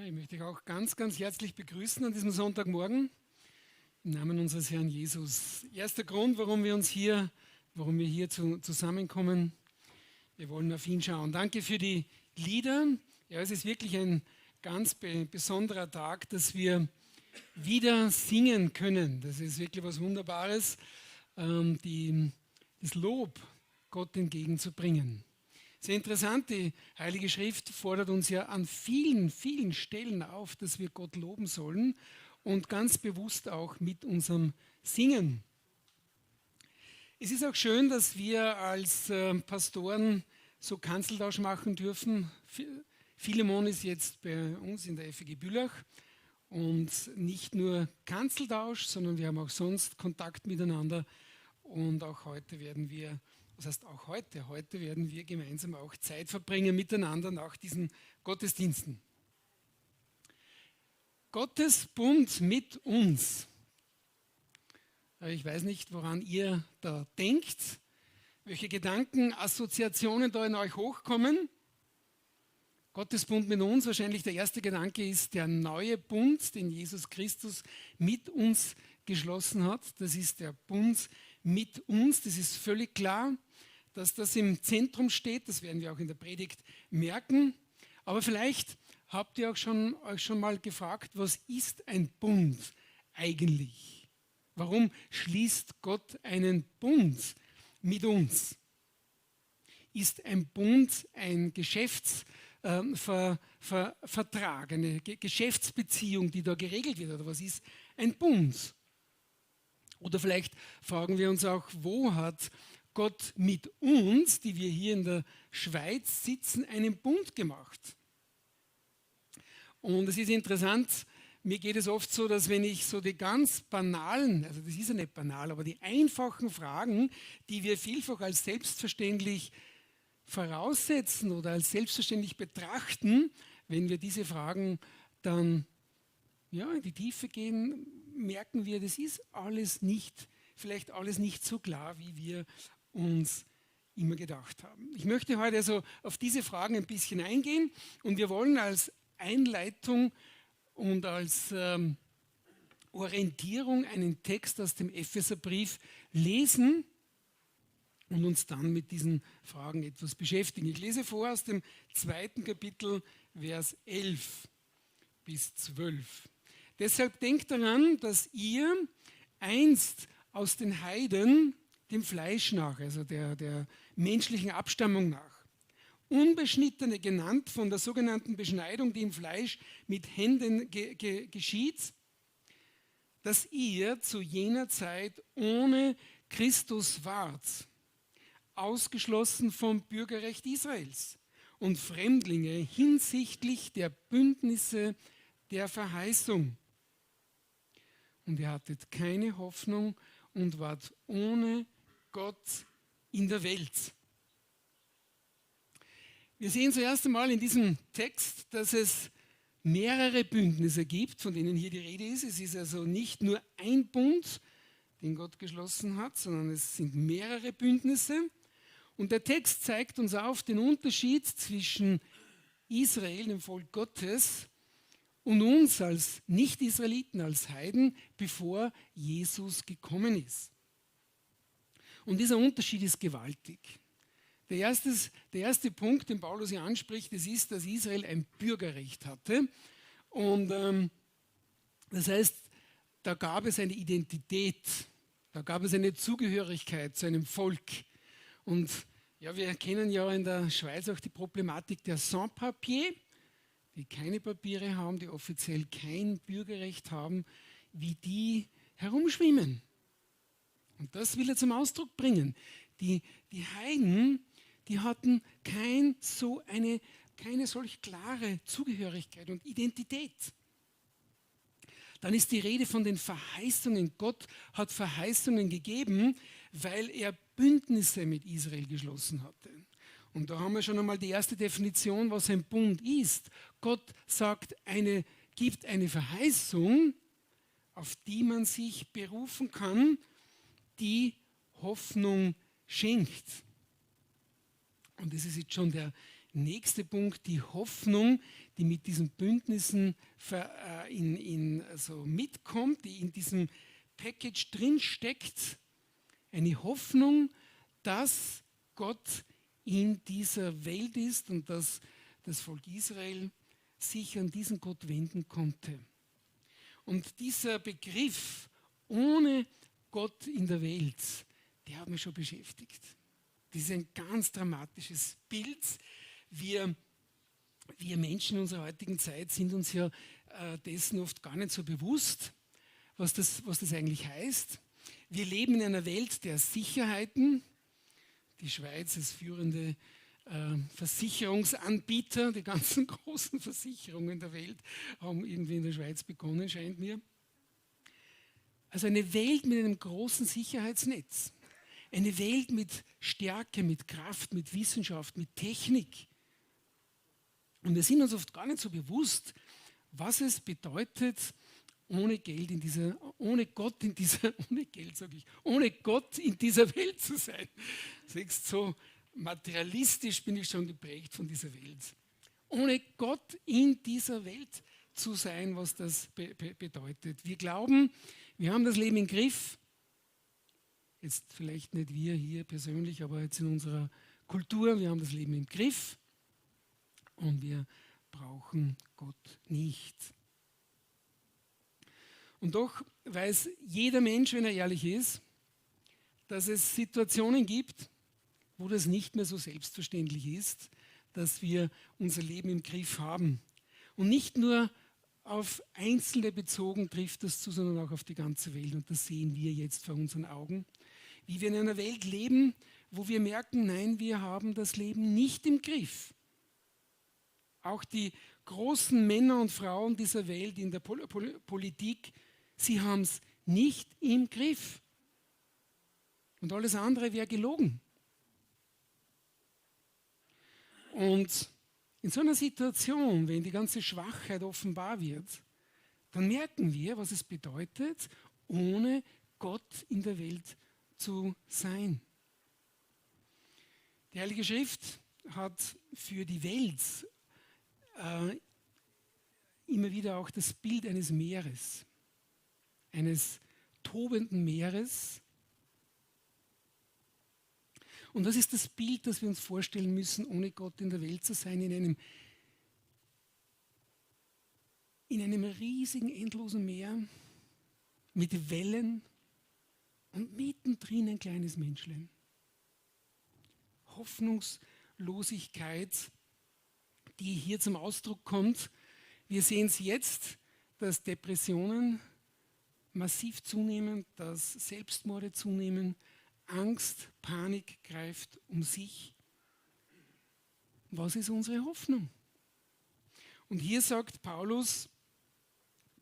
Ja, ich möchte dich auch ganz, ganz herzlich begrüßen an diesem Sonntagmorgen im Namen unseres Herrn Jesus. Erster Grund, warum wir hier zusammenkommen, wir wollen auf ihn schauen. Danke für die Lieder. Ja, es ist wirklich ein ganz besonderer Tag, dass wir wieder singen können. Das ist wirklich was Wunderbares, das Lob Gott entgegenzubringen. Sehr interessant, die Heilige Schrift fordert uns ja an vielen, vielen Stellen auf, dass wir Gott loben sollen und ganz bewusst auch mit unserem Singen. Es ist auch schön, dass wir als Pastoren so Kanzeltausch machen dürfen. Philemon ist jetzt bei uns in der FEG Bülach und nicht nur Kanzeltausch, sondern wir haben auch sonst Kontakt miteinander und auch heute werden wir heute werden wir gemeinsam auch Zeit verbringen miteinander nach diesen Gottesdiensten. Gottes Bund mit uns. Ich weiß nicht, woran ihr da denkt, welche Gedanken, Assoziationen da in euch hochkommen. Gottes Bund mit uns, wahrscheinlich der erste Gedanke ist der neue Bund, den Jesus Christus mit uns geschlossen hat. Das ist der Bund mit uns, das ist völlig klar, dass das im Zentrum steht, das werden wir auch in der Predigt merken. Aber vielleicht habt ihr euch schon mal gefragt, was ist ein Bund eigentlich? Warum schließt Gott einen Bund mit uns? Ist ein Bund ein Geschäftsvertrag, eine Geschäftsbeziehung, die da geregelt wird? Oder was ist ein Bund? Oder vielleicht fragen wir uns auch, wo hat Gott mit uns, die wir hier in der Schweiz sitzen, einen Bund gemacht? Und es ist interessant, mir geht es oft so, dass wenn ich so die ganz banalen, also das ist ja nicht banal, aber die einfachen Fragen, die wir vielfach als selbstverständlich voraussetzen oder als selbstverständlich betrachten, wenn wir diese Fragen dann in die Tiefe gehen, merken wir, das ist vielleicht alles nicht so klar, wie wir uns immer gedacht haben. Ich möchte heute also auf diese Fragen ein bisschen eingehen und wir wollen als Einleitung und als Orientierung einen Text aus dem Epheserbrief lesen und uns dann mit diesen Fragen etwas beschäftigen. Ich lese vor aus dem 2. Kapitel, Vers 11 bis 12. Deshalb denkt daran, dass ihr einst aus den Heiden dem Fleisch nach, also der menschlichen Abstammung nach, Unbeschnittene genannt von der sogenannten Beschneidung, die im Fleisch mit Händen geschieht, dass ihr zu jener Zeit ohne Christus wart, ausgeschlossen vom Bürgerrecht Israels und Fremdlinge hinsichtlich der Bündnisse der Verheißung. Und ihr hattet keine Hoffnung und wart ohne Gott in der Welt. Wir sehen zuerst einmal in diesem Text, dass es mehrere Bündnisse gibt, von denen hier die Rede ist. Es ist also nicht nur ein Bund, den Gott geschlossen hat, sondern es sind mehrere Bündnisse. Und der Text zeigt uns auf den Unterschied zwischen Israel, dem Volk Gottes, und uns als Nicht-Israeliten, als Heiden, bevor Jesus gekommen ist. Und dieser Unterschied ist gewaltig. Der erste Punkt, den Paulus hier anspricht, das ist, dass Israel ein Bürgerrecht hatte. Und das heißt, da gab es eine Identität, da gab es eine Zugehörigkeit zu einem Volk. Und ja, wir kennen ja in der Schweiz auch die Problematik der Sans-Papiers, die keine Papiere haben, die offiziell kein Bürgerrecht haben, wie die herumschwimmen. Und das will er zum Ausdruck bringen. Die Heiden, die hatten keine solch klare Zugehörigkeit und Identität. Dann ist die Rede von den Verheißungen. Gott hat Verheißungen gegeben, weil er Bündnisse mit Israel geschlossen hatte. Und da haben wir schon einmal die erste Definition, was ein Bund ist. Gott gibt eine Verheißung, auf die man sich berufen kann, die Hoffnung schenkt. Und das ist jetzt schon der nächste Punkt, die Hoffnung, die mit diesen Bündnissen also mitkommt, die in diesem Package drinsteckt. Eine Hoffnung, dass Gott in dieser Welt ist und dass das Volk Israel sich an diesen Gott wenden konnte. Und dieser Begriff, ohne Gott in der Welt, der hat mich schon beschäftigt. Das ist ein ganz dramatisches Bild. Wir Menschen in unserer heutigen Zeit sind uns ja dessen oft gar nicht so bewusst, was das eigentlich heißt. Wir leben in einer Welt der Sicherheiten. Die Schweiz als führende Versicherungsanbieter, die ganzen großen Versicherungen der Welt haben irgendwie in der Schweiz begonnen, scheint mir. Also eine Welt mit einem großen Sicherheitsnetz. Eine Welt mit Stärke, mit Kraft, mit Wissenschaft, mit Technik. Und wir sind uns oft gar nicht so bewusst, was es bedeutet, ohne Gott in dieser Welt zu sein. Siehst, so materialistisch bin ich schon geprägt von dieser Welt. Ohne Gott in dieser Welt zu sein, was das bedeutet. Wir glauben, wir haben das Leben im Griff. Jetzt vielleicht nicht wir hier persönlich, aber jetzt in unserer Kultur, wir haben das Leben im Griff und wir brauchen Gott nicht. Und doch weiß jeder Mensch, wenn er ehrlich ist, dass es Situationen gibt, wo das nicht mehr so selbstverständlich ist, dass wir unser Leben im Griff haben. Und nicht nur auf Einzelne bezogen trifft das zu, sondern auch auf die ganze Welt. Und das sehen wir jetzt vor unseren Augen. Wie wir in einer Welt leben, wo wir merken, nein, wir haben das Leben nicht im Griff. Auch die großen Männer und Frauen dieser Welt in der Politik, sie haben es nicht im Griff. Und alles andere wäre gelogen. Und in so einer Situation, wenn die ganze Schwachheit offenbar wird, dann merken wir, was es bedeutet, ohne Gott in der Welt zu sein. Die Heilige Schrift hat für die Welt immer wieder auch das Bild eines Meeres, eines tobenden Meeres. Und das ist das Bild, das wir uns vorstellen müssen, ohne Gott in der Welt zu sein, in einem riesigen, endlosen Meer mit Wellen und mittendrin ein kleines Menschlein. Hoffnungslosigkeit, die hier zum Ausdruck kommt. Wir sehen es jetzt, dass Depressionen massiv zunehmen, dass Selbstmorde zunehmen, Angst, Panik greift um sich. Was ist unsere Hoffnung? Und hier sagt Paulus,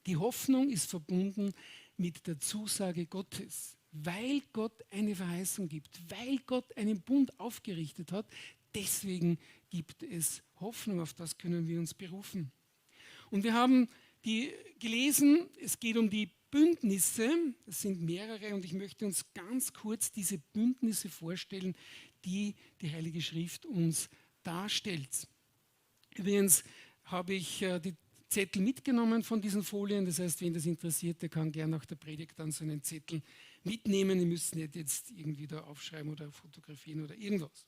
die Hoffnung ist verbunden mit der Zusage Gottes. Weil Gott eine Verheißung gibt, weil Gott einen Bund aufgerichtet hat, deswegen gibt es Hoffnung, auf das können wir uns berufen. Und wir haben gelesen, es geht um die Bündnisse, es sind mehrere und ich möchte uns ganz kurz diese Bündnisse vorstellen, die die Heilige Schrift uns darstellt. Übrigens habe ich die Zettel mitgenommen von diesen Folien, das heißt, wen das interessiert, der kann gerne nach der Predigt dann so einen Zettel mitnehmen. Ihr müsst nicht jetzt irgendwie da aufschreiben oder fotografieren oder irgendwas.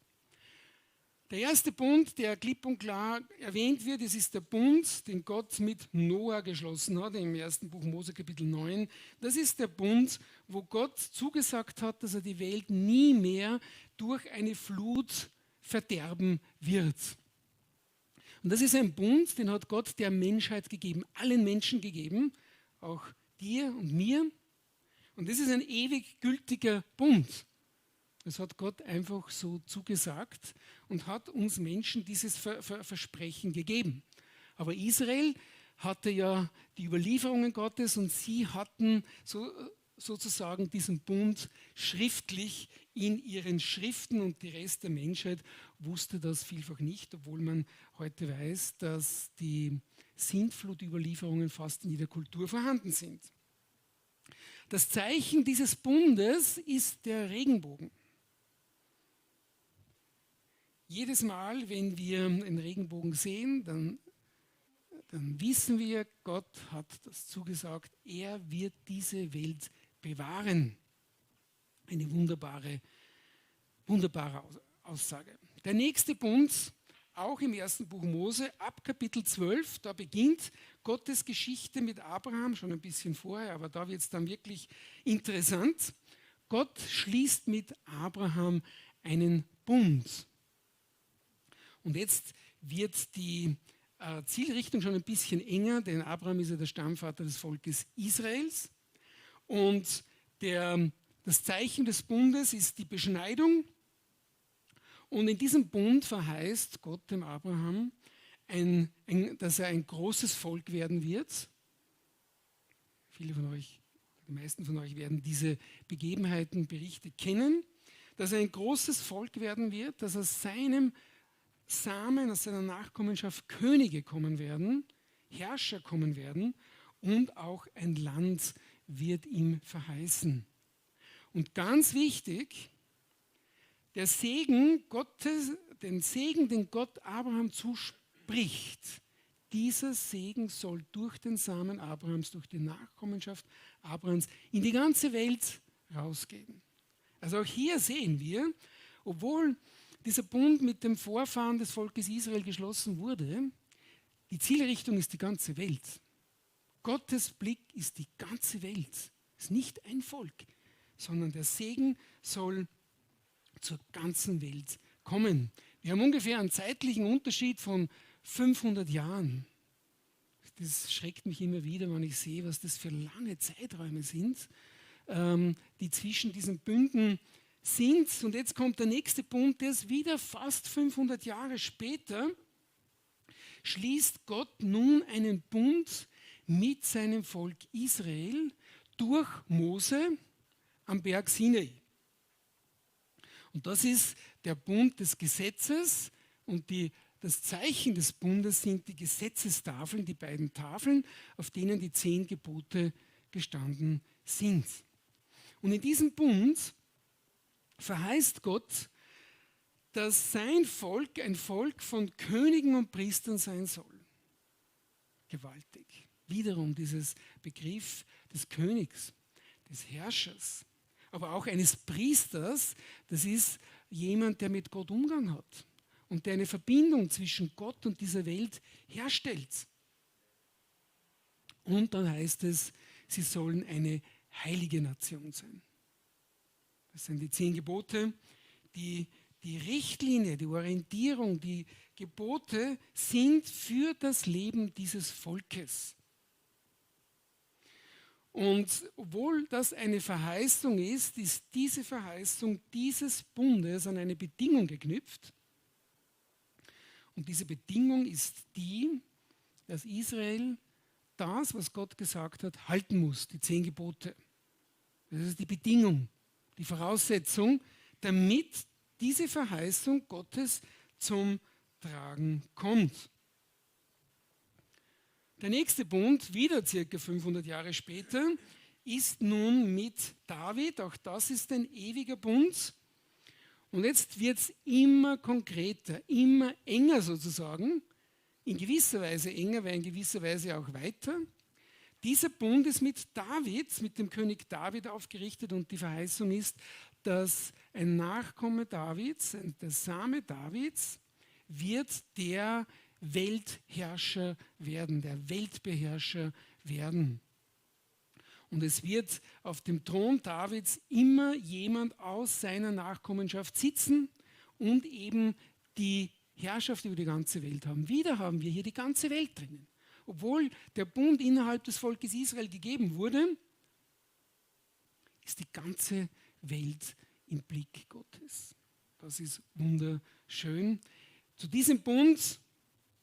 Der erste Bund, der klipp und klar erwähnt wird, das ist der Bund, den Gott mit Noah geschlossen hat, im ersten Buch Mose Kapitel 9. Das ist der Bund, wo Gott zugesagt hat, dass er die Welt nie mehr durch eine Flut verderben wird. Und das ist ein Bund, den hat Gott der Menschheit gegeben, allen Menschen gegeben, auch dir und mir. Und das ist ein ewig gültiger Bund. Das hat Gott einfach so zugesagt und hat uns Menschen dieses Versprechen gegeben. Aber Israel hatte ja die Überlieferungen Gottes und sie hatten sozusagen diesen Bund schriftlich in ihren Schriften und der Rest der Menschheit wusste das vielfach nicht, obwohl man heute weiß, dass die Sintflut-Überlieferungen fast in jeder Kultur vorhanden sind. Das Zeichen dieses Bundes ist der Regenbogen. Jedes Mal, wenn wir einen Regenbogen sehen, dann wissen wir, Gott hat das zugesagt, er wird diese Welt bewahren. Eine wunderbare Aussage. Der nächste Bund, auch im ersten Buch Mose, ab Kapitel 12, da beginnt Gottes Geschichte mit Abraham, schon ein bisschen vorher, aber da wird es dann wirklich interessant. Gott schließt mit Abraham einen Bund. Und jetzt wird die Zielrichtung schon ein bisschen enger, denn Abraham ist ja der Stammvater des Volkes Israels. Und das Zeichen des Bundes ist die Beschneidung. Und in diesem Bund verheißt Gott dem Abraham, dass er ein großes Volk werden wird. Viele von euch, die meisten von euch werden diese Begebenheiten, Berichte kennen. Dass er ein großes Volk werden wird, dass aus seinem Samen, aus seiner Nachkommenschaft Könige kommen werden, Herrscher kommen werden und auch ein Land wird ihm verheißen. Und ganz wichtig, der Segen Gottes, den Segen, den Gott Abraham zuspricht, dieser Segen soll durch den Samen Abrahams, durch die Nachkommenschaft Abrahams in die ganze Welt rausgehen. Also auch hier sehen wir, obwohl dieser Bund mit dem Vorfahren des Volkes Israel geschlossen wurde, die Zielrichtung ist die ganze Welt. Gottes Blick ist die ganze Welt. Es ist nicht ein Volk, sondern der Segen soll zur ganzen Welt kommen. Wir haben ungefähr einen zeitlichen Unterschied von 500 Jahren. Das schreckt mich immer wieder, wenn ich sehe, was das für lange Zeiträume sind, die zwischen diesen Bünden sind. Und jetzt kommt der nächste Bund, der ist wieder fast 500 Jahre später, schließt Gott nun einen Bund mit seinem Volk Israel durch Mose am Berg Sinai. Und das ist der Bund des Gesetzes und das Zeichen des Bundes sind die Gesetzestafeln, die beiden Tafeln, auf denen die 10 Gebote gestanden sind. Und in diesem Bund verheißt Gott, dass sein Volk ein Volk von Königen und Priestern sein soll. Gewaltig. Wiederum dieses Begriff des Königs, des Herrschers, aber auch eines Priesters, das ist jemand, der mit Gott Umgang hat und der eine Verbindung zwischen Gott und dieser Welt herstellt. Und dann heißt es, sie sollen eine heilige Nation sein. Das sind die 10 Gebote, die Richtlinie, die Orientierung, die Gebote sind für das Leben dieses Volkes. Und obwohl das eine Verheißung ist diese Verheißung dieses Bundes an eine Bedingung geknüpft. Und diese Bedingung ist die, dass Israel das, was Gott gesagt hat, halten muss, die 10 Gebote. Das ist die Bedingung, die Voraussetzung, damit diese Verheißung Gottes zum Tragen kommt. Der nächste Bund, wieder circa 500 Jahre später, ist nun mit David. Auch das ist ein ewiger Bund. Und jetzt wird es immer konkreter, immer enger sozusagen. In gewisser Weise enger, weil in gewisser Weise auch weiter. Dieser Bund ist mit David, mit dem König David aufgerichtet und die Verheißung ist, dass ein Nachkomme Davids, der Same Davids, wird der Weltherrscher werden, der Weltbeherrscher werden. Und es wird auf dem Thron Davids immer jemand aus seiner Nachkommenschaft sitzen und eben die Herrschaft über die ganze Welt haben. Wieder haben wir hier die ganze Welt drinnen. Obwohl der Bund innerhalb des Volkes Israel gegeben wurde, ist die ganze Welt im Blick Gottes. Das ist wunderschön. Zu diesem Bund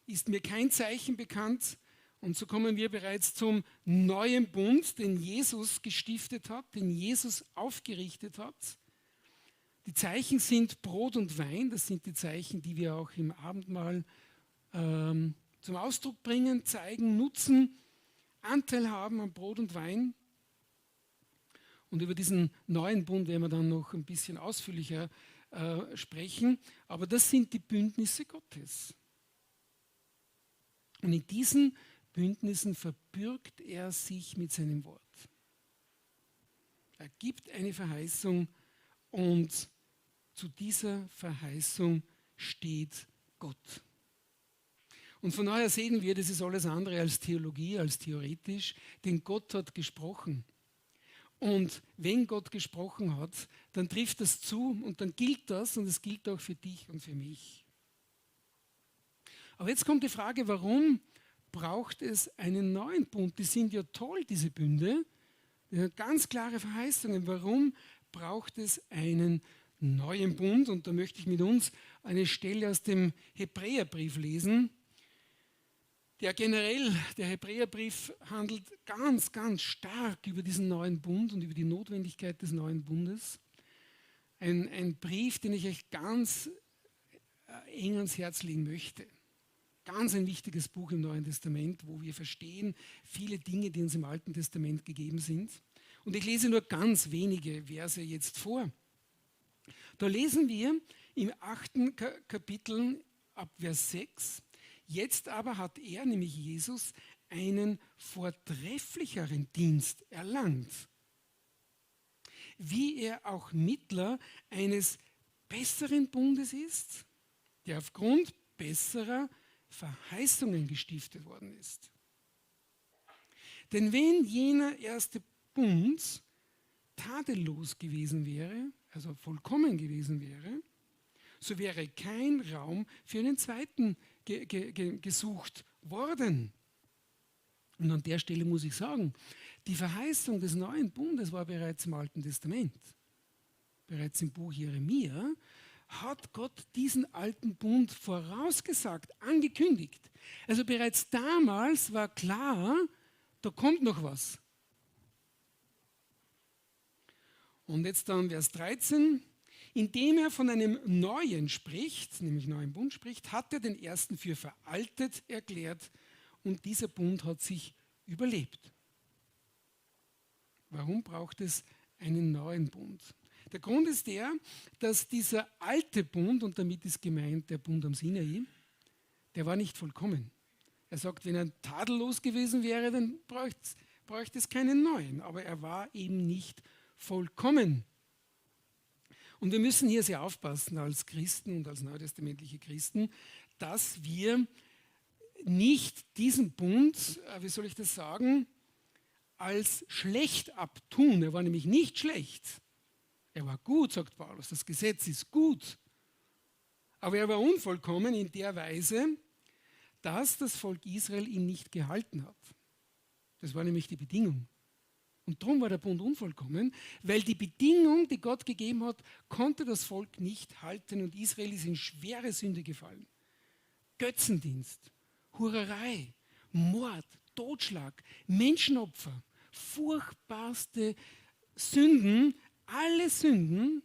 ist mir kein Zeichen bekannt. Und so kommen wir bereits zum neuen Bund, den Jesus gestiftet hat, den Jesus aufgerichtet hat. Die Zeichen sind Brot und Wein, das sind die Zeichen, die wir auch im Abendmahl zum Ausdruck bringen, zeigen, nutzen, Anteil haben an Brot und Wein. Und über diesen neuen Bund werden wir dann noch ein bisschen ausführlicher sprechen, aber das sind die Bündnisse Gottes. Und in diesen Bündnissen verbürgt er sich mit seinem Wort. Er gibt eine Verheißung und zu dieser Verheißung steht Gott. Und von daher sehen wir, das ist alles andere als Theologie, als theoretisch, denn Gott hat gesprochen. Und wenn Gott gesprochen hat, dann trifft das zu und dann gilt das und es gilt auch für dich und für mich. Aber jetzt kommt die Frage, warum braucht es einen neuen Bund? Die sind ja toll, diese Bünde. Die haben ganz klare Verheißungen. Warum braucht es einen neuen Bund? Und da möchte ich mit uns eine Stelle aus dem Hebräerbrief lesen. Der Hebräerbrief handelt ganz, ganz stark über diesen neuen Bund und über die Notwendigkeit des neuen Bundes. Ein Brief, den ich euch ganz eng ans Herz legen möchte. Ganz ein wichtiges Buch im Neuen Testament, wo wir verstehen viele Dinge, die uns im Alten Testament gegeben sind. Und ich lese nur ganz wenige Verse jetzt vor. Da lesen wir im 8. Kapitel ab Vers 6, jetzt aber hat er, nämlich Jesus, einen vortrefflicheren Dienst erlangt, wie er auch Mittler eines besseren Bundes ist, der aufgrund besserer Verheißungen gestiftet worden ist. Denn wenn jener erste Bund tadellos gewesen wäre, also vollkommen gewesen wäre, so wäre kein Raum für einen zweiten gesucht worden. Und an der Stelle muss ich sagen, die Verheißung des neuen Bundes war bereits im Alten Testament. Bereits im Buch Jeremia hat Gott diesen alten Bund vorausgesagt, angekündigt. Also bereits damals war klar, da kommt noch was. Und jetzt dann Vers 13. Indem er von einem neuen spricht, nämlich neuen Bund spricht, hat er den ersten für veraltet erklärt und dieser Bund hat sich überlebt. Warum braucht es einen neuen Bund? Der Grund ist der, dass dieser alte Bund, und damit ist gemeint der Bund am Sinai, der war nicht vollkommen. Er sagt, wenn er tadellos gewesen wäre, dann bräuchte es keinen neuen, aber er war eben nicht vollkommen. Und wir müssen hier sehr aufpassen als Christen und als neutestamentliche Christen, dass wir nicht diesen Bund, wie soll ich das sagen, als schlecht abtun. Er war nämlich nicht schlecht. Er war gut, sagt Paulus. Das Gesetz ist gut. Aber er war unvollkommen in der Weise, dass das Volk Israel ihn nicht gehalten hat. Das war nämlich die Bedingung. Und darum war der Bund unvollkommen, weil die Bedingung, die Gott gegeben hat, konnte das Volk nicht halten und Israel ist in schwere Sünde gefallen. Götzendienst, Hurerei, Mord, Totschlag, Menschenopfer, furchtbarste Sünden, alle Sünden,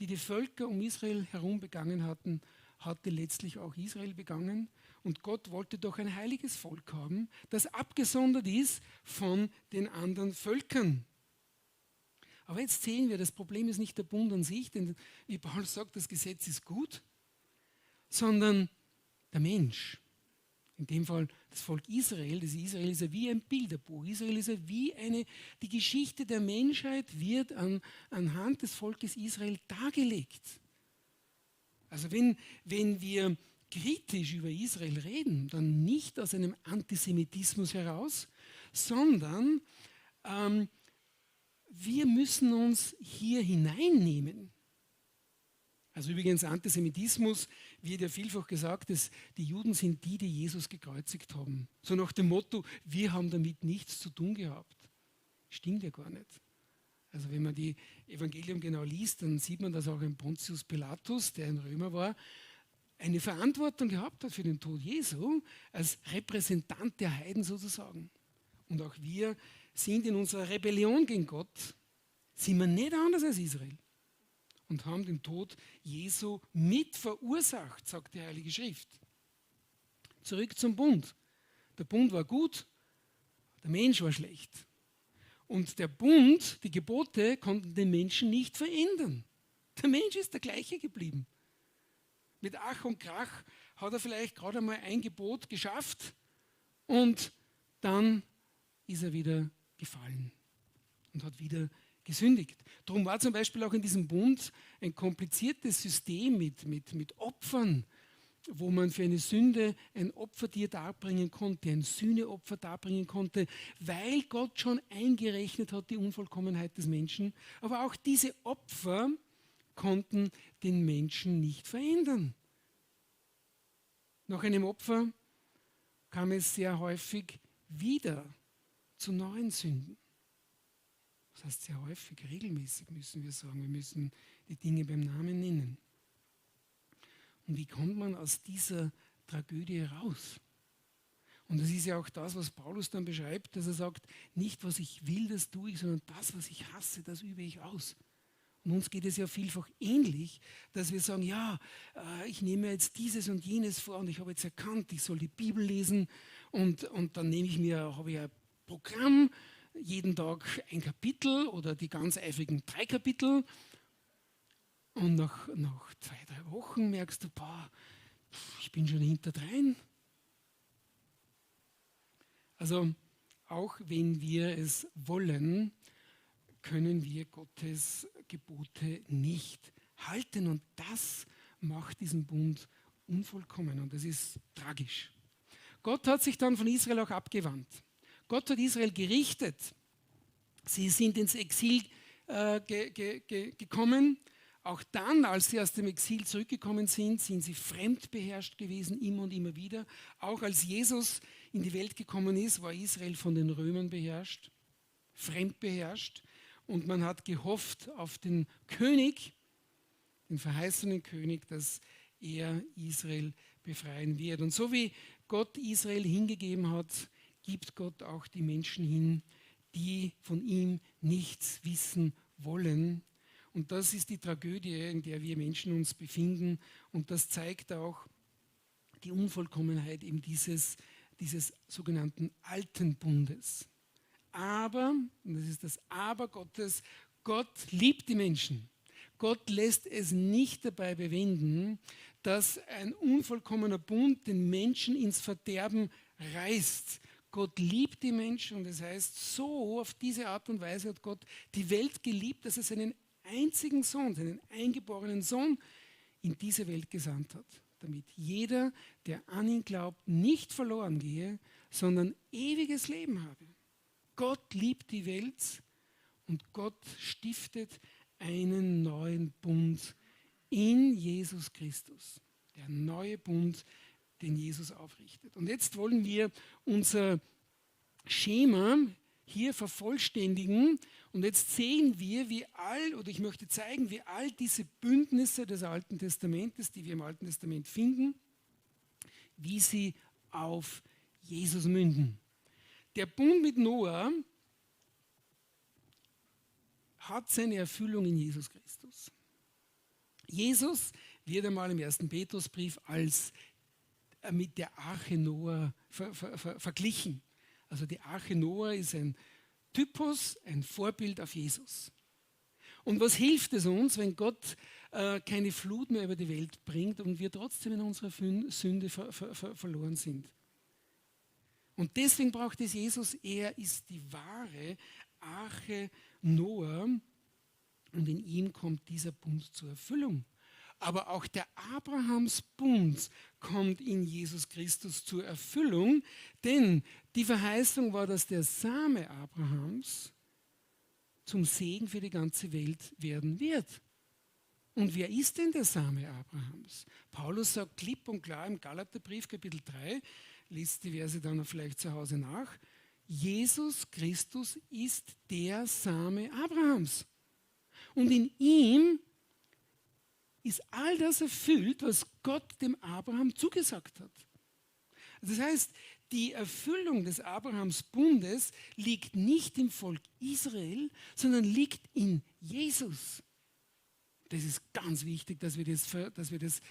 die die Völker um Israel herum begangen hatten, hatte letztlich auch Israel begangen. Und Gott wollte doch ein heiliges Volk haben, das abgesondert ist von den anderen Völkern. Aber jetzt sehen wir, das Problem ist nicht der Bund an sich, denn wie Paulus sagt, das Gesetz ist gut, sondern der Mensch. In dem Fall das Volk Israel. Das Israel ist ja wie ein Bilderbuch. Israel ist ja wie die Geschichte der Menschheit wird anhand des Volkes Israel dargelegt. Also wenn wir kritisch über Israel reden, dann nicht aus einem Antisemitismus heraus, sondern wir müssen uns hier hineinnehmen. Also übrigens Antisemitismus wird ja vielfach gesagt, dass die Juden sind die Jesus gekreuzigt haben. So nach dem Motto, wir haben damit nichts zu tun gehabt. Stimmt ja gar nicht. Also wenn man die Evangelium genau liest, dann sieht man, dass auch ein Pontius Pilatus, der ein Römer war, eine Verantwortung gehabt hat für den Tod Jesu, als Repräsentant der Heiden sozusagen. Und auch wir sind in unserer Rebellion gegen Gott, sind wir nicht anders als Israel und haben den Tod Jesu mit verursacht, sagt die Heilige Schrift. Zurück zum Bund. Der Bund war gut, der Mensch war schlecht. Und der Bund, die Gebote, konnten den Menschen nicht verändern. Der Mensch ist der gleiche geblieben. Mit Ach und Krach hat er vielleicht gerade einmal ein Gebot geschafft und dann ist er wieder gefallen und hat wieder gesündigt. Darum war zum Beispiel auch in diesem Bund ein kompliziertes System mit Opfern, wo man für eine Sünde ein Opfertier darbringen konnte, ein Sühneopfer darbringen konnte, weil Gott schon eingerechnet hat die Unvollkommenheit des Menschen. Aber auch diese Opfer konnten den Menschen nicht verändern. Nach einem Opfer kam es sehr häufig wieder zu neuen Sünden. Das heißt sehr häufig, regelmäßig müssen wir sagen, wir müssen die Dinge beim Namen nennen. Und wie kommt man aus dieser Tragödie raus? Und das ist ja auch das, was Paulus dann beschreibt, dass er sagt, nicht was ich will, das tue ich, sondern das, was ich hasse, das übe ich aus. Und uns geht es ja vielfach ähnlich, dass wir sagen, ja, ich nehme jetzt dieses und jenes vor und ich habe jetzt erkannt, ich soll die Bibel lesen und dann habe ich ein Programm, jeden Tag ein Kapitel oder die ganz eifrigen 3 Kapitel. Und nach 2-3 Wochen merkst du, ich bin schon hinterdrein. Also auch wenn wir es wollen, können wir Gottes Gebote nicht halten. Und das macht diesen Bund unvollkommen. Und das ist tragisch. Gott hat sich dann von Israel auch abgewandt. Gott hat Israel gerichtet. Sie sind ins Exil gekommen. Auch dann, als sie aus dem Exil zurückgekommen sind, sind sie fremdbeherrscht gewesen, immer und immer wieder. Auch als Jesus in die Welt gekommen ist, war Israel von den Römern beherrscht, fremdbeherrscht. Und man hat gehofft auf den König, den verheißenen König, dass er Israel befreien wird. Und so wie Gott Israel hingegeben hat, gibt Gott auch die Menschen hin, die von ihm nichts wissen wollen. Und das ist die Tragödie, in der wir Menschen uns befinden. Und das zeigt auch die Unvollkommenheit eben dieses sogenannten Alten Bundes. Aber, und das ist das Aber Gottes, Gott liebt die Menschen. Gott lässt es nicht dabei bewenden, dass ein unvollkommener Bund den Menschen ins Verderben reißt. Gott liebt die Menschen und das heißt, so auf diese Art und Weise hat Gott die Welt geliebt, dass er seinen einzigen Sohn, seinen eingeborenen Sohn in diese Welt gesandt hat, damit jeder, der an ihn glaubt, nicht verloren gehe, sondern ewiges Leben habe. Gott liebt die Welt und Gott stiftet einen neuen Bund in Jesus Christus. Der neue Bund, den Jesus aufrichtet. Und jetzt wollen wir unser Schema hier vervollständigen. Und jetzt sehen wir, ich möchte zeigen, wie all diese Bündnisse des Alten Testamentes, die wir im Alten Testament finden, wie sie auf Jesus münden. Der Bund mit Noah hat seine Erfüllung in Jesus Christus. Jesus wird einmal im 1. Petrusbrief als mit der Arche Noah verglichen. Also die Arche Noah ist ein Typus, ein Vorbild auf Jesus. Und was hilft es uns, wenn Gott keine Flut mehr über die Welt bringt und wir trotzdem in unserer Sünde verloren sind? Und deswegen braucht es Jesus. Er ist die wahre Arche Noah und in ihm kommt dieser Bund zur Erfüllung. Aber auch der Abrahams-Bund kommt in Jesus Christus zur Erfüllung, denn die Verheißung war, dass der Same Abrahams zum Segen für die ganze Welt werden wird. Und wer ist denn der Same Abrahams? Paulus sagt klipp und klar im Galaterbrief Kapitel 3, liest die Verse dann vielleicht zu Hause nach, Jesus Christus ist der Same Abrahams. Und in ihm ist all das erfüllt, was Gott dem Abraham zugesagt hat. Das heißt, die Erfüllung des Abrahams-Bundes liegt nicht im Volk Israel, sondern liegt in Jesus. Das ist ganz wichtig, dass wir das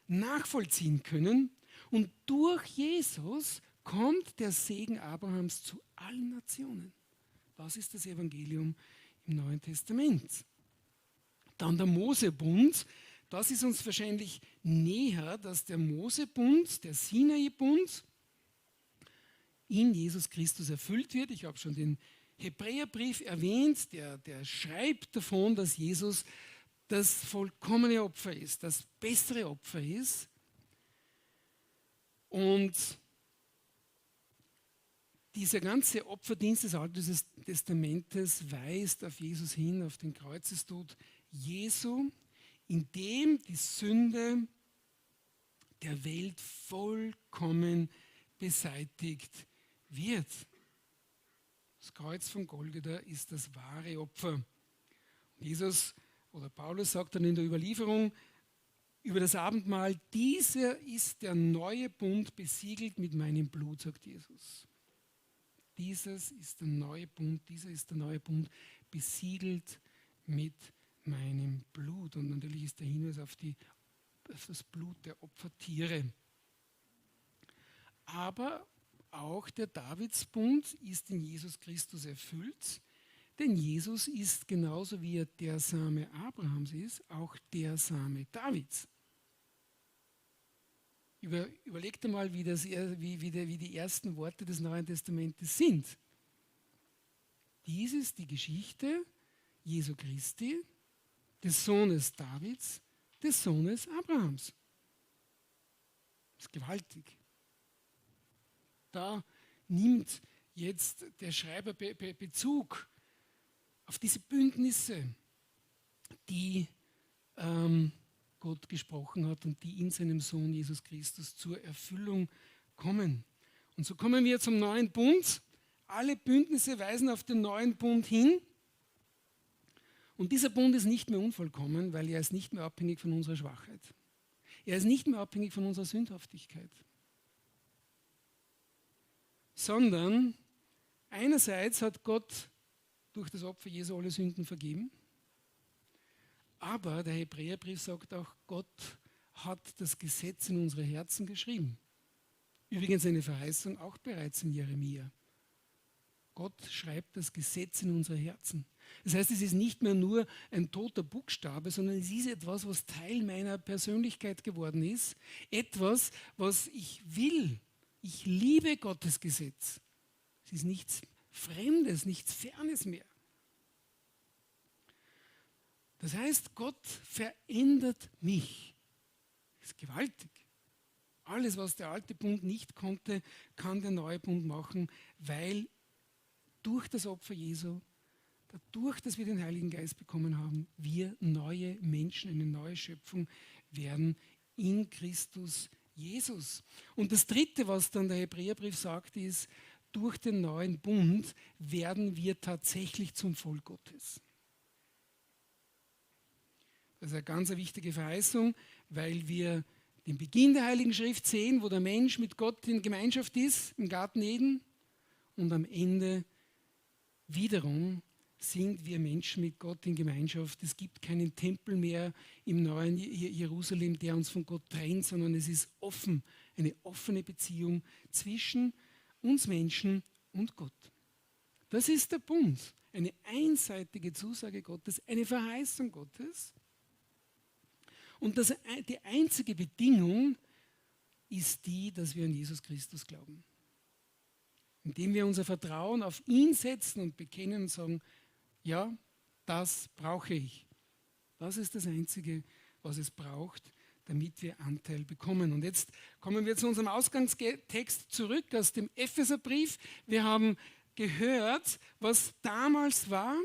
nachvollziehen können. Und durch Jesus kommt der Segen Abrahams zu allen Nationen. Das ist das Evangelium im Neuen Testament. Dann der Mosebund. Das ist uns wahrscheinlich näher, dass der Mosebund, der Sinai-Bund, in Jesus Christus erfüllt wird. Ich habe schon den Hebräerbrief erwähnt, der schreibt davon, dass Jesus das vollkommene Opfer ist, das bessere Opfer ist. Und dieser ganze Opferdienst des Alten Testamentes weist auf Jesus hin, auf den Kreuzestod Jesu, in dem die Sünde der Welt vollkommen beseitigt wird. Das Kreuz von Golgatha ist das wahre Opfer. Jesus oder Paulus sagt dann in der Überlieferung über das Abendmahl: Dieser ist der neue Bund, besiegelt mit meinem Blut, sagt Jesus. Dieser ist der neue Bund, besiegelt mit meinem Blut. Und natürlich ist der Hinweis auf das Blut der Opfertiere. Aber auch der Davidsbund ist in Jesus Christus erfüllt, denn Jesus ist genauso wie er der Same Abrahams ist, auch der Same Davids. Überlegt einmal, wie die ersten Worte des Neuen Testamentes sind. Dies ist die Geschichte Jesu Christi, des Sohnes Davids, des Sohnes Abrahams. Das ist gewaltig. Da nimmt jetzt der Schreiber Bezug auf diese Bündnisse, die Gott gesprochen hat und die in seinem Sohn Jesus Christus zur Erfüllung kommen. Und so kommen wir zum neuen Bund. Alle Bündnisse weisen auf den neuen Bund hin. Und dieser Bund ist nicht mehr unvollkommen, weil er ist nicht mehr abhängig von unserer Schwachheit. Er ist nicht mehr abhängig von unserer Sündhaftigkeit. Sondern einerseits hat Gott durch das Opfer Jesu alle Sünden vergeben. Aber der Hebräerbrief sagt auch, Gott hat das Gesetz in unsere Herzen geschrieben. Übrigens eine Verheißung auch bereits in Jeremia. Gott schreibt das Gesetz in unsere Herzen. Das heißt, es ist nicht mehr nur ein toter Buchstabe, sondern es ist etwas, was Teil meiner Persönlichkeit geworden ist. Etwas, was ich will. Ich liebe Gottes Gesetz. Es ist nichts Fremdes, nichts Fernes mehr. Das heißt, Gott verändert mich. Das ist gewaltig. Alles, was der alte Bund nicht konnte, kann der neue Bund machen, weil durch das Opfer Jesu, dadurch, dass wir den Heiligen Geist bekommen haben, wir neue Menschen, eine neue Schöpfung werden in Christus Jesus. Und das Dritte, was dann der Hebräerbrief sagt, ist, durch den neuen Bund werden wir tatsächlich zum Volk Gottes. Das ist eine ganz wichtige Verheißung, weil wir den Beginn der Heiligen Schrift sehen, wo der Mensch mit Gott in Gemeinschaft ist, im Garten Eden. Und am Ende wiederum sind wir Menschen mit Gott in Gemeinschaft. Es gibt keinen Tempel mehr im neuen Jerusalem, der uns von Gott trennt, sondern es ist offen, eine offene Beziehung zwischen uns Menschen und Gott. Das ist der Bund, eine einseitige Zusage Gottes, eine Verheißung Gottes. Und die einzige Bedingung ist die, dass wir an Jesus Christus glauben. Indem wir unser Vertrauen auf ihn setzen und bekennen und sagen, ja, das brauche ich. Das ist das Einzige, was es braucht, damit wir Anteil bekommen. Und jetzt kommen wir zu unserem Ausgangstext zurück aus dem Epheserbrief. Wir haben gehört, was damals war.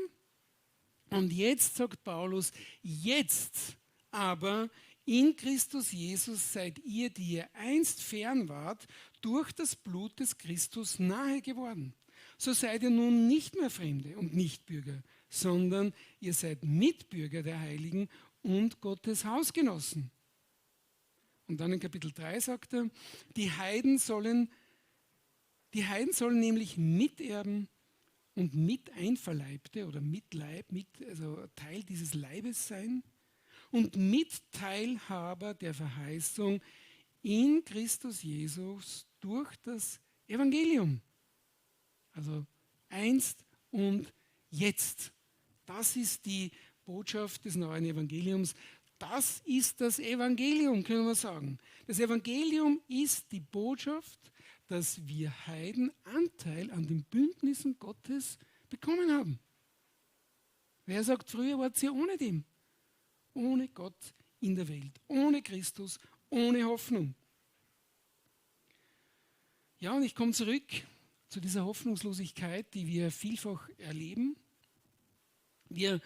Und jetzt sagt Paulus, jetzt aber in Christus Jesus seid ihr, die ihr einst fern wart, durch das Blut des Christus nahe geworden. So seid ihr nun nicht mehr Fremde und Nichtbürger, sondern ihr seid Mitbürger der Heiligen und Gottes Hausgenossen. Und dann in Kapitel 3 sagt er, die Heiden sollen nämlich Miterben und Miteinverleibte oder Mitleib, also Teil dieses Leibes sein und Mitteilhaber der Verheißung in Christus Jesus durch das Evangelium. Also einst und jetzt. Das ist die Botschaft des neuen Evangeliums. Das ist das Evangelium, können wir sagen. Das Evangelium ist die Botschaft, dass wir Heiden Anteil an den Bündnissen Gottes bekommen haben. Wer sagt, früher wart ihr ohne dem? Ohne Gott in der Welt, ohne Christus, ohne Hoffnung. Ja, und ich komme zurück zu dieser Hoffnungslosigkeit, die wir vielfach erleben. Wir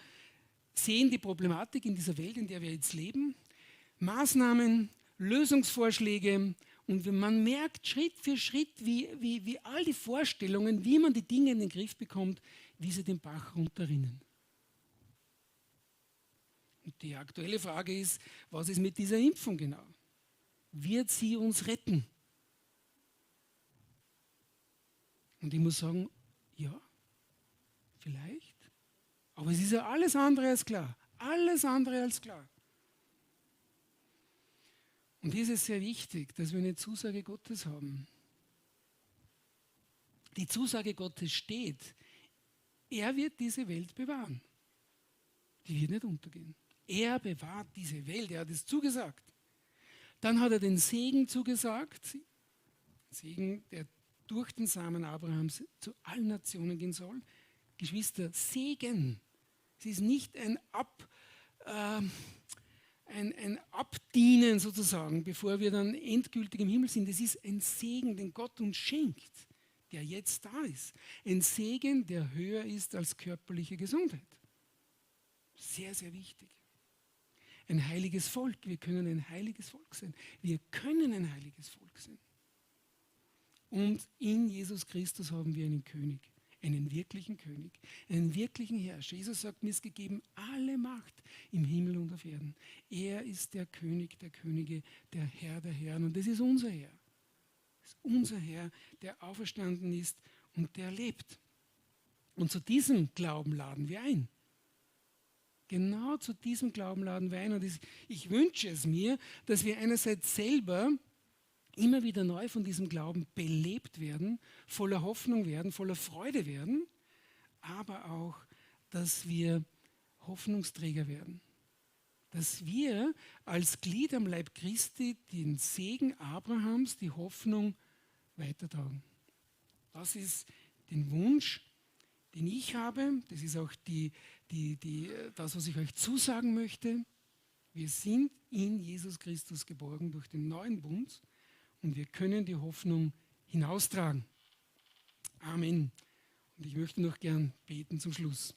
sehen die Problematik in dieser Welt, in der wir jetzt leben, Maßnahmen, Lösungsvorschläge und man merkt Schritt für Schritt, wie all die Vorstellungen, wie man die Dinge in den Griff bekommt, wie sie den Bach runterrinnen. Und die aktuelle Frage ist, was ist mit dieser Impfung genau? Wird sie uns retten? Und ich muss sagen, ja, vielleicht. Aber es ist ja alles andere als klar. Alles andere als klar. Und hier ist es sehr wichtig, dass wir eine Zusage Gottes haben. Die Zusage Gottes steht, er wird diese Welt bewahren. Die wird nicht untergehen. Er bewahrt diese Welt, er hat es zugesagt. Dann hat er den Segen zugesagt, Segen, der durch den Samen Abrahams zu allen Nationen gehen soll. Geschwister, Segen. Es ist nicht ein Abdienen sozusagen, bevor wir dann endgültig im Himmel sind. Es ist ein Segen, den Gott uns schenkt, der jetzt da ist. Ein Segen, der höher ist als körperliche Gesundheit. Sehr, sehr wichtig. Ein heiliges Volk. Wir können ein heiliges Volk sein. Wir können ein heiliges Volk sein. Und in Jesus Christus haben wir einen König. Einen wirklichen König, einen wirklichen Herrscher. Jesus sagt, mir ist gegeben alle Macht im Himmel und auf Erden. Er ist der König der Könige, der Herr der Herren. Und das ist unser Herr. Das ist unser Herr, der auferstanden ist und der lebt. Und zu diesem Glauben laden wir ein. Genau zu diesem Glauben laden wir ein. Und ich wünsche es mir, dass wir einerseits selber immer wieder neu von diesem Glauben belebt werden, voller Hoffnung werden, voller Freude werden, aber auch, dass wir Hoffnungsträger werden. Dass wir als Glied am Leib Christi den Segen Abrahams, die Hoffnung weitertragen. Das ist den Wunsch, den ich habe. Das ist auch das, was ich euch zusagen möchte. Wir sind in Jesus Christus geborgen durch den neuen Bund. Und wir können die Hoffnung hinaustragen. Amen. Und ich möchte noch gern beten zum Schluss.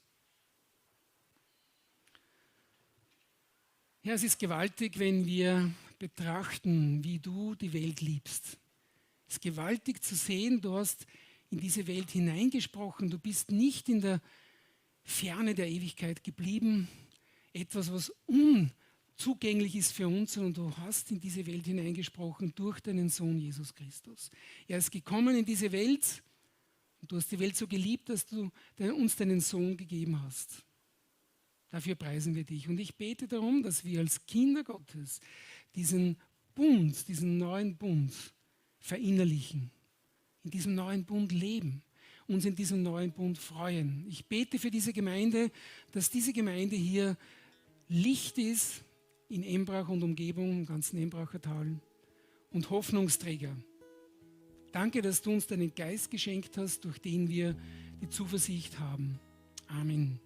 Ja, es ist gewaltig, wenn wir betrachten, wie du die Welt liebst. Es ist gewaltig zu sehen, du hast in diese Welt hineingesprochen. Du bist nicht in der Ferne der Ewigkeit geblieben. Etwas, was zugänglich ist für uns, sondern du hast in diese Welt hineingesprochen durch deinen Sohn Jesus Christus. Er ist gekommen in diese Welt und du hast die Welt so geliebt, dass du uns deinen Sohn gegeben hast. Dafür preisen wir dich. Und ich bete darum, dass wir als Kinder Gottes diesen Bund, diesen neuen Bund verinnerlichen, in diesem neuen Bund leben, uns in diesem neuen Bund freuen. Ich bete für diese Gemeinde, dass diese Gemeinde hier Licht ist, in Embrach und Umgebung, im ganzen Embracher Tal und Hoffnungsträger. Danke, dass du uns deinen Geist geschenkt hast, durch den wir die Zuversicht haben. Amen.